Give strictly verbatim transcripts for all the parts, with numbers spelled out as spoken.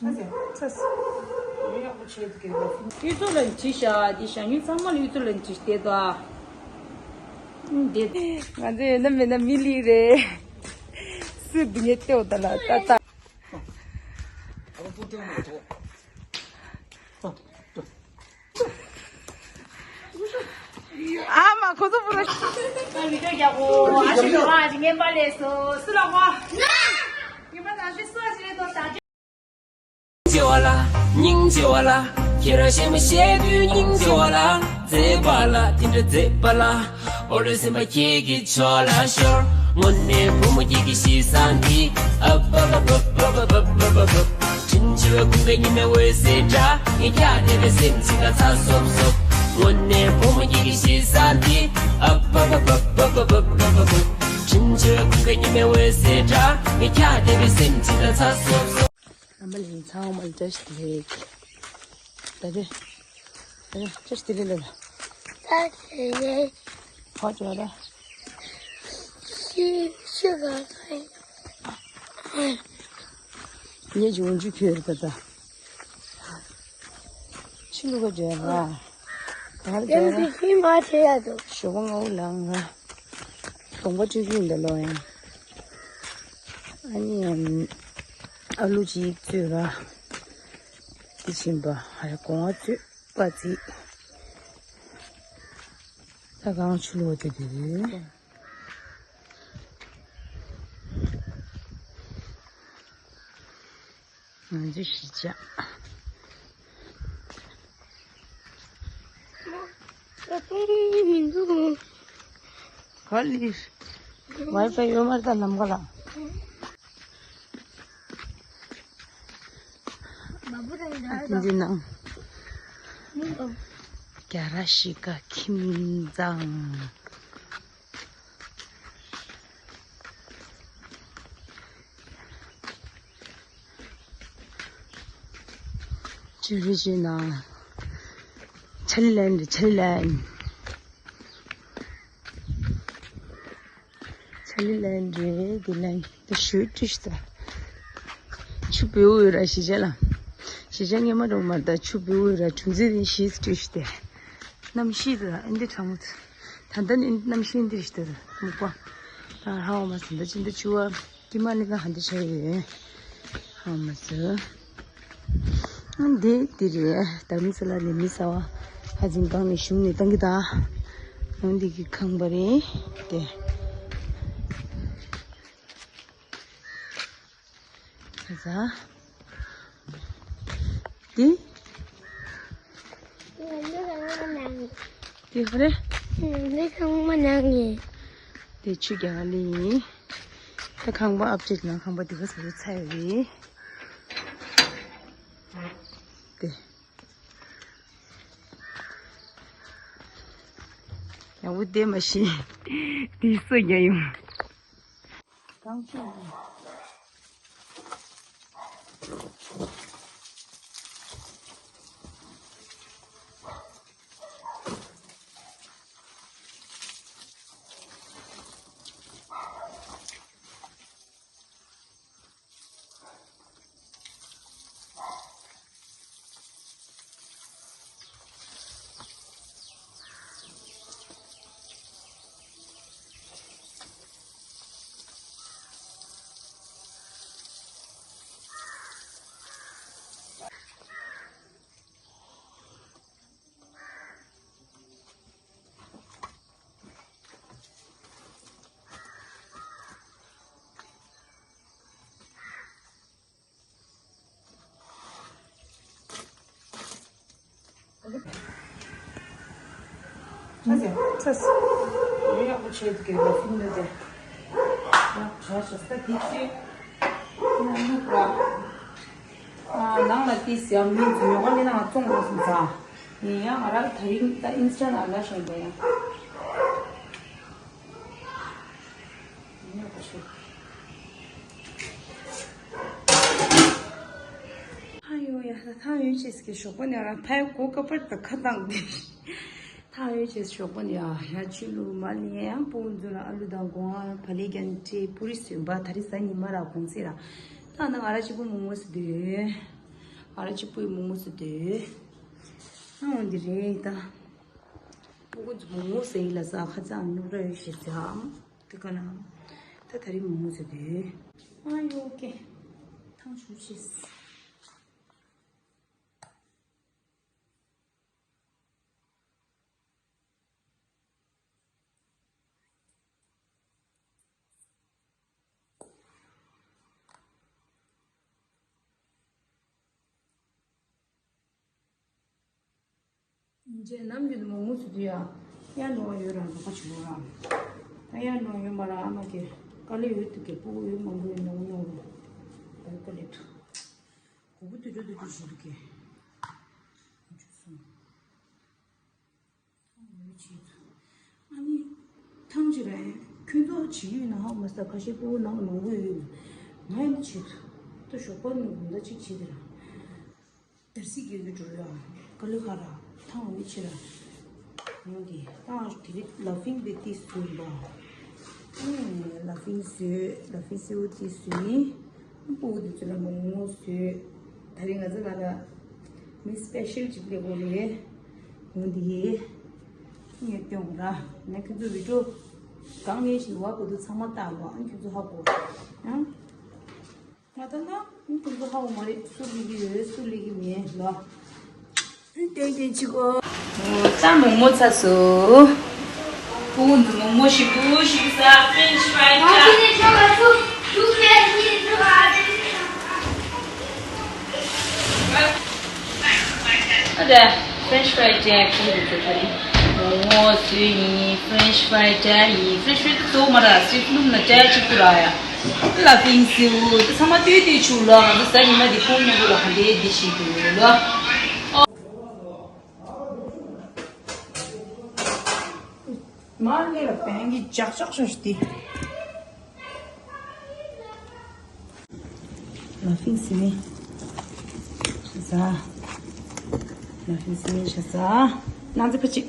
ཚ་ཚ། གཡུ་མཚོ་ལ་འཁྲིད་ཤག་འདི་ཞག་ཉིན་ཚང་མ་ལ་གཡུ་མཚོ་ལ་འཁྲིད་བསྡད་དོ། འདི་ང་ཚོ་ཡོད་ན་མེད་ན་མི་ལི་རེད། སུ་འདི་ངས་ལྟེའོ་ད་ལ་ཏ་ཏ། ཨ་མ་ཁོ་ཚོ་བུ་ལ། ཨ་བི་ཌིའོ་རྒྱག་གོ་ཨ་ཞེ་ལོ་ཨ་ཅི་ངན་པ་ལས་སོ་སུ་ལ་གོ་ངན་པ་དང་ཞེ་སོ་ཨ་ཅི་ལས་དོ་ད། སྙིང་རྗེ་བ་ལ། སྙིང་རྗེ་བ་ལ། ཁྱེད་རང་གཞན་མ་བཤད་དུས་སྙིང་རྗེ་བ་ལ། མཛེས་པ་ལ་དེ་འདྲ་མཛེས་པ་ལ། འོ་ལོ་སེམས་པ་ཁྱེད་ཀྱི་ཕྱོགས་ལ་ཤོར། དངོས་གནས་བུ་མོ་ཁྱེད་ཀྱི་གཤིས་བཟང་འདི། ཨ་བ་བ་བ་བ། དྲིན་ཆེ་བའི་ཀུན་དགའ་ཉི་མའི་འོད་ཟེར་འདྲ། ངས་ཁྱེད་བསྡད་པའི་སེམས་ཅིག་ལ་ཚ་སོབ་སོབ། དངོས་གནས་བུ་མོ་ཁྱེད་ཀྱི་གཤིས་བཟང་འདི། ཨ་བ་བ་བ། དྲིན་ཆེ་བའི་ཀུན་དགའ་ཉི་མའི་འོད་ཟེར་འདྲ། ངས་ཁྱེད་བསྡད་པའི་སེམས་ཅིག་ལ་ཚ་སོབ་སོབ། རྣམ་པ་ལྷན་ཚང་མ་ལ་བཀྲ་ཤིས་བདེ་ལེགས། ད་རེ། ད་རེ་བཀྲ་ཤིས་བདེ་ལེགས་ལ། ད་རེ། ཧོ་ཅོ་ར། ཤི་ཤི་ག་ག་ཡིན། ངས་ཇོ་འཇུ་ཁྱོད་རེད་ད་ད། ཕྱི་ལུག་ག་འཇོ་ར། ད་རེ་འཇོ་ར། ཤི་མ་བྱེད་ཡ་དོ། ཞོགས་པ་སྔ་པོ་ལངས་ར། གདོང་པ་བཀྲུས་ཀྱི་ཡིན་ད་ལོ་ཡང་། ཨ་ནི་ཡང་། ཨ་ལུ་གཅིག་བཙོས་ར། དེ་ཕྱིན་པ་ཧ་ཡ་གོང་བ་བཙོས་པ་ཚིག་ད་གང་ཆུ་ལོག་དེ་དེ་རེད། ང་ཚོ་གཞིས་ཆགས། ཁ་ལི། ཝའི་ཕའི་ཡོད་མ་རེད་ད་ནམ་མཁའ་ལ། ཨ་ཏི་འཛིན་ནང་། རྒྱ་ར་ཤི་ཀ་ཁྱིམ་ཚང་། ཅི་རེད་ཅེ་ན། ཆ་ལི་ལན་རེད་ཆ་ལི་ལན། ཆ་ལི་ལན་རེད་དེ་ལན་དེ་ཞོད་ཀྲིས་ད། ཆུ་བེའུ་ཡོད་ར་གཞིས་ཆགས་ལ། གཞིས་ཆགས་སྔོན་མ་འགྲོ་མ་ད་ཆུ་བེའུ་ཡོད་ར་གྲུ་འཛི་དེ་ཤིས་ཀྲིས་ཏེ། གནམ་གཤིས་དེ་ཨེ་འདི་གྲང་མོ། ད་ལྟ་ནི་གནམ་གཤིས་འདིར་ཞིག་ཏུ་མུག་པ། ད་ཧ་བ་མ་ཟིན་ད་ཅི་འདི་ཆུ་བ་ཀྱི་མ་ནི་ཀ་ཧ་འདི་ཆ་ཡོད། ཧ་བ་མ་ཟིན། འདི་འདི་རེད་དར་མི་ས་ལ་ནི་མི་ས་བ་ཧ་ཛིན་གང་ནས་གཞུང་ནས་བཏང་གི་ད། འོན་འདི་གི་ཁང་པ་རེད་དེ། ཁ་ཟ། འདི། འདི་ཧ་རེ། འདི་ཁང་མ་ནང་ངེ། འདི་ཆུ་རྒྱག་ལི་ཡིན། ད་ཁང་པ་ཨབ་ཅེག་ན་ཁང་པ་འདི་ག་ས་རུ་ཚ་ཡོད་རེད། འདི། ཡང་བུ་དེ་མ་ཤེས། འདི་སུ་རྒྱག་ཡོང་། གང་བྱུང་། ཚ་ཚ། ཡག་པོ་བྱས་འདུག་གས་ལ་ཕིན་ལ་དེ། ཡག་བྱས་ཤག་ས་དེ་ཅི། ཡང་ལུག་ར། ཨ་ནང་ལ་དེ་སི་ཡང་མི་ཚོ་ཉོ་ག་ལས་ནང་བཙོང་དགོས་སོང་ས། ཡིན་ཡང་ང་རང་དེ་རིང་ད་ཨིན་སི་ཊ་ནང་ལ་ཤོང་དོ་ཡང་། ཨ་ཡོ་ཡ་ད་ཐང་ཡོད་ཅེས་ཀྱི་ཞོགས་པ་ནས་རང་ཕའི་གོ་ཀ་པར་ད་ཁ་བཏང་དེ། ཐང་ཡོད་ཅེས་ཞོགས་པ་ནས་ཡ་ཡ་ཆུ་ལུ་མ་ལི་ཡ་ཡང་སྤུ་གུ་ཚོ་ལ་ཨ་ལུ་དང་སྒོང་ཨ་ཕ་ལི་གན་ཏྲི་པུ་རི་སུན་པ་ད་རི་ས་ཉི་མ་ར་གོང་སི་ར། ད་ན་ང་ར་གཅིག་པུ་མོ་མོ་སི་དུ་ཡོད། ཨ་ར་ཅི་པུའི་མོག་མོག་ཟེར་དུས། ཨ་འོ་འདི་རེད་ད། ཕྲུ་གུ་ཚོ་མོག་མོག་ཟེར་ཡིན་ལ་ས་ཁ་ཚང་ཉོག་ར་ཡོད་ཤེས་ཚང་། དེ་ག་ན། ད་ད་རིང་མོག་མོག་ཟེར་དུས། ཨ་ཡོ་ཀེ། ཐང་ཞུ་ཤེས། རྗེས་ནམ་རྒྱུན་མོག་མོག་ཚུ་དུ་ཡ། ཡར་ནོར་ཡོད་ར་ལོག་པ་བྱེད་རོགས་ར། ད་ཡར་ནོར་ཡོད་མ་ར་ཨ་མ་གི། དཀའ་ལས་ཡོད་དུ་གི་སྤུ་གུ་ཡོད་མང་པོ་ཡོད་ནོར་ནོར་ར། ད་དཀའ་ལས་ཐུ། གོ་བོ་དུ་དུ་དུ་དུ་ཞུ་དུ་གི། ཐང་མོ་ཆེ་ཚུ། ཨ་ནི། ཐང་ཆེ་ར། ཁྱོད་ཚོ་བྱེད་ཡུལ་ན་ཧ་མ་ས་ཁ་ཤས་པོ་ནང་ལ་མང་པོ་ཡོད། ང་ཡང་ཆེ་ཚུ། ད་ཞོགས་པ་ནི་དགོང་དག་ཅིག་བྱེད་དེ་ར། དར་སིག་གི་ཡུལ་འགྲོ་ཡ། ཀ་ལི་ཁ་ར། ཐང་མོ་ཆེ་ར། ཡོང་གི། ཐང་དེ་རིགས་ལ་ཕིང་བེ་ཏི་སུ་ཡིན་པ། ཨུམ། ལ་ཕིང་སུ། ལ་ཕིང་སུ་ཏི་སུ་ཡིན། སྤུ་གུ་དེ་ཚོ་ལ་མོག་མོག་བཟོས། ད་རིང་ང་ཚོ་ནང་ལ་མི་སི་པེ་ཤལ་ཅིག་སླེབས་ཡོད་རེད། འོ་འདི་ངས་སྟོན་དགོས་ར། ངས་ཁྱོད་ཚོ་བི་ཌིའོ་གང་ནས་བཞིན་བ་གོ་དུ་ཚང་མ་བལྟ་དགོས། ཨ་ཁྱོད་ཚོ་ཧ་གོ་ཡང་། ང་ད་ན་ཁྱོད་ཚོ་ཧ་གོ་མ་རེད། སུ་སླེབས་ཀྱི་ཡོད་སུ་སླེབས་ཀྱི་མེད་ལ། ཏན་ཏན་ཅིག་གོ། ད་མོག་མོག་ཚར་སོང་། ཁོང་ཚོ་མོག་མོག་ཞིམ་པོ་ཞིག་ཟ། ཕེན་ཕྲེན་ཆི་ཕྲའི་ཟ། ཨ་ད་ཕེན་ཕྲེན་ཆི་ཕྲའི་ཟ། ཁོང་ཚོ་ད་རིང་མོག་མོག་བཟོས་ཡིན། ཕེན་ཕྲེན་ཆི་ཕྲའི་ཡིན། ཕེན་ཕྲེན་ཆི་ཕྲའི་དེ་གཙོ་བོ་མ་ར་སི་ལུམ་ན་ཏྲ་ཅིག་ཏུ་ར་ཡ། ལ་ཕིང་སུ་དེ་ཚང་མ་ལྟོས་ལྟོས་བྱུང་ལ། ང་ཚོ་ཟ་ཉི་མ་དེ་ཁོང་མཉམ་དུ་ལ་ག་འདྲའི་འདི་ཞིག་ཏུ་ལ། མར་ལེ་ལ་བན་གྱི་ཇག་ཇག་ཤོ་ཤི་ཏི། ལ་ཕིང་སི་མི་ཤ་ཟ། ལ་ཕིང་སི་མི་ཤ་ཟ། ན་ཚ་ཕ་ཅིག་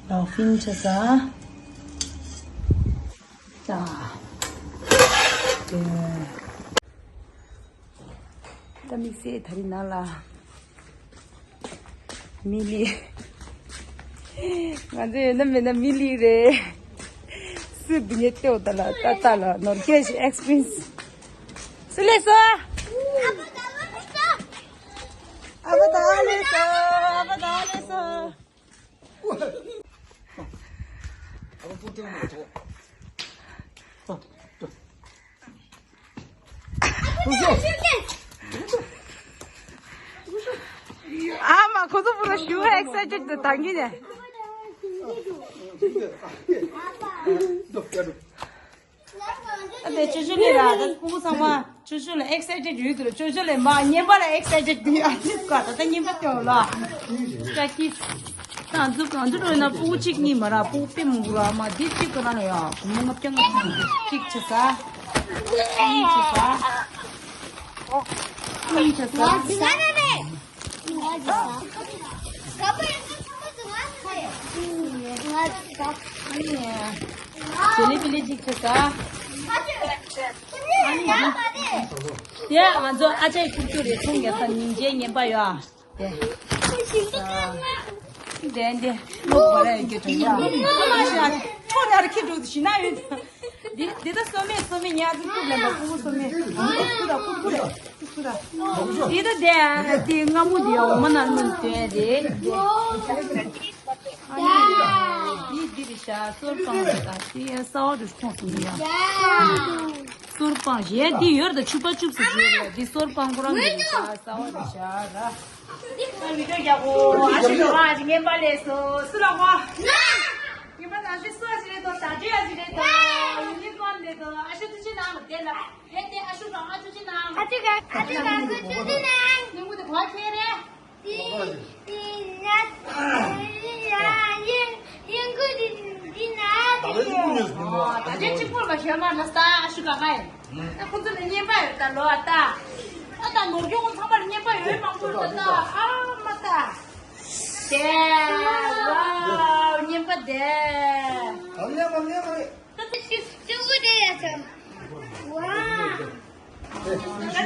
ལ་ཕིང་ཤ་ཟ། ད། ད་དམིགས་བསལ་ད་རིང་ནང་ལ་མི་ལི། ང་ཚོ་ཡོད་ན་མེད་ན་མི་ལི་རེད། སུ་འདི་ངས་ལྟེའུ་ད་ལ་ཏ་ཏ་ལ་ནོར་སྐད་ཞིག་ཨེགས་པི་རི་ཡན་སི། སུ་ལས་སོ། ཨ་ཕ་ད་ལ་ལས་སོ། ཨ་ཕ་ད་ལ་ལས་སོ། ཨ་མ་ཁོ་ཚོ་པུ་ར་ཞུ་ཨེག་སའི་ཊེཌ་དུ་དང་གི་ནས། ཨ་དེ་ཅོ་ཅོ་ལེ་ར་ད་སྤུ་གུ་ཚང་མ་ཅོ་ཅོ་ལེ་ཨེག་སའི་ཊེཌ་ཡོད་དུ་ལ། ཅོ་ཅོ་ལེ་མ་ཉན་པ་ལ་ཨེག་སའི་ཊེཌ་དུ་ཡ་ཅི་ཀ་ད་ད་ཉན་པ་ཏེ་ལ་ཀྲ་ཀི་ད་འཛུགས་གང་འཛུགས་རོལ་ན་སྤུ་གུ་གཅིག་གཉིས་མ་ར་སྤུ་གུ་དཔེ་མང་པོ་ར་མ་འདི་གཅིག་ག་ན་ལ་ཡ་མི་ང་སྐྱང་ང་གཅིག་ཆེ་ས་གཉིས་ཆེ་ས་གཉིས་ཆེ་ས། ཇེ་ལི་བི་ལི་གཅིག་ཆེ་ས། དེ་ང་ཚོ་ཨ་ཅག་ཁྱུག་ཁྱུག་རེད། ཚོང་རྒྱག་ས་ཉིན་རྗེས་ཉན་པ་ཡོད་ཨ། དེ་དེ་དེ་ལོ་བ་ར་ཡོད་རྒྱུ་དྲན་ཡ། ཁོ་མ་ཤ་ཁྲོ་ནར་ཁྱི་འགྲོ་ཞི་ན་ཡོད། འདི་འདི་ད་སོ་མེད་སོ་མེད་ཉ་ཟིག་ཐུག་ལེན་པ་ཕུ་བོ་སོ་མེད། ཁུ་ར་ཁུ་ཁུ་རེད། ཁུ་ར། འདི་ད་དེ་དེ་སྔ་མོ་དེ་འོ་མ་ནང་ལུང་དེ་དེ། ཨ་ནི་འདི་འདི་རེད་ཤག་སོར་པང་ད་དེ་ཡ་ས་བ་རུ་ཁོང་སོང་ཡ། སོར་པང་གཞན་འདི་ཡོད་ད་ཆུ་པ་ཆུ་སུ་ཞིག་ཡོད་ལ་འདི་སོར་པང་ཁོ་རང་འདི་རེད་ཤག་ས་བ་རེད་ཤག་ར། ཨ་མི་ཏོ་རྒྱག་གོ་ཨ་ཤུ་ཏོ་ཨ་ཅི་ངན་པ་ལས་སོ་སུ་ལ་གོ། ངན་པ་ད་ཨ་ཤུ་སུ་ཨ་ཅི་རེད་དོ་ད་ཅི་ཨ་ཅི་རེད་དོ་ཡུ་ནི་ཀོན་རེད་དོ་ཨ་ཤུ་ཏུ་ཅི་ནང་ལ་དེ་ལ་ཧེ་དེ་ཨ་ཤུ་ཀ་ཨ་ཅུ་ཅི་ནང་ཨ་ཅི་ཀ་ཨ་ཅི་ཀ་ཨ་ཅུ་ཅི་ནང་ནུ་མུ་དེ་གོ་ཁེ་རེད། དེ་དེ་ན་དེ་ཡ་ཡིན་ཡིན་གུ་དེ་དེ་ན་དེ་ད་ལྟ་ཅི་ཀུ་ཉོས་སུ་ཡིན་ནོ་ད་ཅི་ཅི་ཀུ་ལ་ཤ་མ་ལ་ས་ཨ་ཤུ་ཀ་ཧ་ཡིན། ད་ཁོ་ཚོ་ལ་རྔན་པ་ཡོད་ད་ལོ་ཨ་ད། ཨ་ད་ནོར་སྐྱོང་ཚང་མར་རྔན་པ་ཡོད་མང་པོ་ཡོད་ད་ད་ཨ་མ་ད། དེ་ཝའོ་རྔན་པ་དེ། ད་ལེ་མ་ལེ་མ་རེད། ད་ད་ཅི་ཅི་གུ་དེ་ཡ་ཚ་ཝའོ། ད་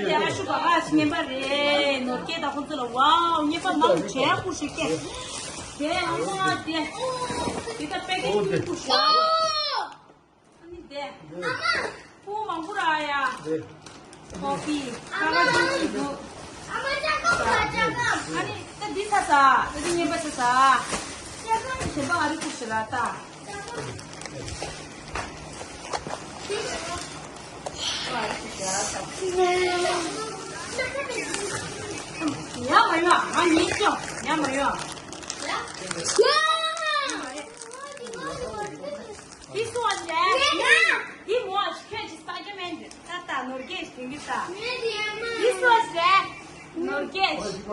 དེ་ཨ་ ཆུ་བ་ཨ་ཞིག་ཉན་པ་རེད། ནོར་སྐད་དང་ཁོང་ཚོ་ལ་ཝའོ་ཉན་པ་མང་བྱས་ཀུ་ཞིག་སྐད། དེ་ཨ་མ་དེ་དེ་ད་པད་ཀེ་ཀུ་ཀུ་ཞིག་ཨ་ནི་དེ། ཨ་མ། ཕུ་མང་པོ་ར་ཡ། ཀོ་ཕི། ཁ་བ་ཅིག་ཅིག་འདུག་ཨ་ནི་ད་འདི་ཚ་ཚ། ད་འདི་ཉན་པ་ཚ་ཚ། ཞེ་པ་ཨ་རི་ཀུ་ཞིག་ལ་ད། ཉ་མ་ཡོང་། ང་ཉིད་ཀྱང་ཉ་མ་ཡོང་། This was that. This was ཁྱོད་ཀྱི་Spider-Man ད་ད་ནོར་སྐད་ཞིག་གྱོན་གྱི་ད། This was that. ནོར་སྐད་ཞིག་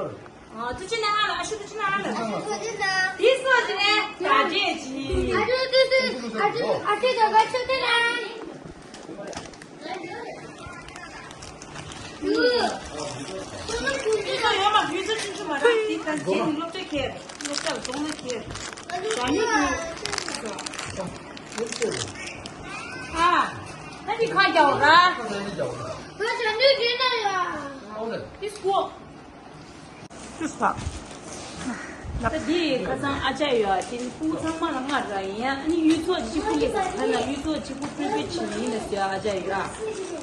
ཨ་ཏུ་ཅི་ན་ཨ་ལ་ཨ་ཤུ་ཏུ་ཅི་ན་ཨ་ལ། This was that. ད་རེད་ཅི། ཡོད་མ་ཡོད་ཚོ་ཆུང་ཆུང་མ་རེད། དེ་ད་རྗེས་ནས་སློབ་གྲྭ་ཁེར་སློབ་གྲྭ་ལ་གཏོང་ན་ཁེར་ཞ་ཉུལ་དུ་ཨ་ད་འདི་ཁ་རྒྱག་ར། ཁ་ཞ་ཉུལ་རྒྱན་ན་ཡ། ཨོ་ལེ། This go. ཅུས་པ། ད་དེ་ཁ་སང་ཨ་ཅག་ཡོད་ཨ། དེ་ནི་ཕྲུ་གུ་ཚང་མ་ལ་སྔར་ར་ཡིན་ཨ། ཨ་ནི་གཡུ་མཚོ་གཅིག་པུ་ལས་ཁ་ན་གཡུ་མཚོ་གཅིག་པུ་སྤྲོད་པའི་ཆེད་ཡིན་ལ་ཟེར་ཨ་ཅག་ཡོད་ཨ།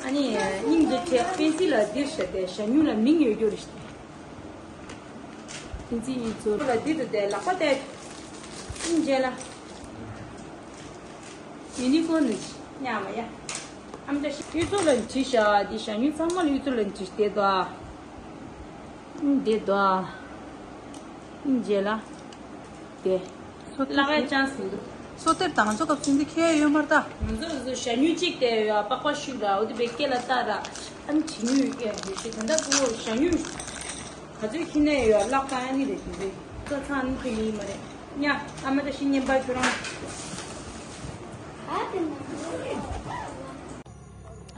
ཨ་ནི་སྙིང་འདི་ཁྲེ་པེན་སི་ལ་འདིར་བྱས་ཏེ་ཞ་ཉུལ་ལ་མིང་ཡོད་རྒྱུ་རེད། དེ་ཚེ་གཡུ་མཚོ་ལ་འདི་དུ་བསྡད་ལག་པ་བསྟན། སྙིང་རྗེ་ལ། ཡུ་ནི་ཀོར་ནི་ཉག་མ་ཡ། ཨམ་ད་ཤི་གཡུ་མཚོ་ལ་འདྲི་ཤག་འདི་ཞ་ཉུལ་ཚང་མ་ལ་གཡུ་མཚོ་ལ་འདྲི་བསྡད་དོ། འདི་དོ། རྗེས་ལ། དེ། སོ་ལག་ཡ་ཅང་སི་འདུག་སོ་ཐེར་དང་ང་ཚོ་སྐབས་སུ་འདི་ཁྱད་ཡོད་མར་ད། ང་ཚོ་ཞ་ཉུལ་གཅིག་དེ་ཡ་པགས་པ་ཤུགས་ར་འོ་དེ་བེ་སྐད་ལ་ལྟ་ར། ཨམ་ཇི་ཉུལ་སྐད་རེད་ཤི་ད་ལྟ་ཕུ་བོ་ཞ་ཉུལ། ག་ཚོད་ཁྱི་ནས་ཡོད་ལག་བཏང་ཡ་ནི་རེད་དེ་རེད། ཙ་ཚང་ནི་ཁྱི་ཡིན་མ་རེད། ཉ་ཨ་མ་ད་ཤི་ཉན་པ་ཁྱོད་རང་།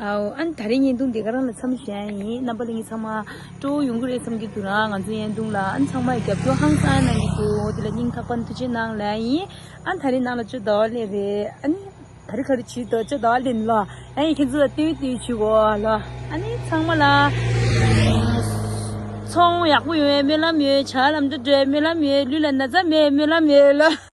ཨའོ་ཨན་ད་རེས་བརྙན་ཐུང་འདི་ག་རང་ལ་མཚམས་བཞག་ཡིན། རྣམ་པ་ལྷན་རྒྱས་ཚང་མ་སྤྲོ་བོ་ཡོང་གི་རེད་བསམ་གྱི་འདུག་ར། ང་ཚོའི་བརྙན་ཐུང་ལ་ཨན་ཚང་མ་རྒྱབ་སྐྱོར་ཧང་སང་གནང་གི་འདུག་འོ་དེ་ལ་སྙིང་ཐག་པ་ནས་ཐུགས་རྗེ་གནང་ལབ་ཡིན། ཨན་ད་རེས་ནང་ལ་ཅོ་ཟླ་བ་ལེན་རེད། ཨ་ནི། ད་རེས་ག་རེ་བྱེད་དོ་ཅོ་ཟླ་བ་ལེན་ལ། ཨ་ནི་ཁྱེད་ཚོ་ལ་ལྟོས་ལྟོས་བྱེད་གོ་ལ། ཨ་ནི་ཚང་མ་ལ། ཚོང་ཡག་པོ་ཡོང་བའི་སྨོན་ལམ་ཡོད། བྱ་ལམ་འགྲོ་འགྲོའི་སྨོན་ལམ་ཡོད། ལུས་ལ་ན་ཚ་མེད་སྨོན་ལམ་ཡོད་ལ།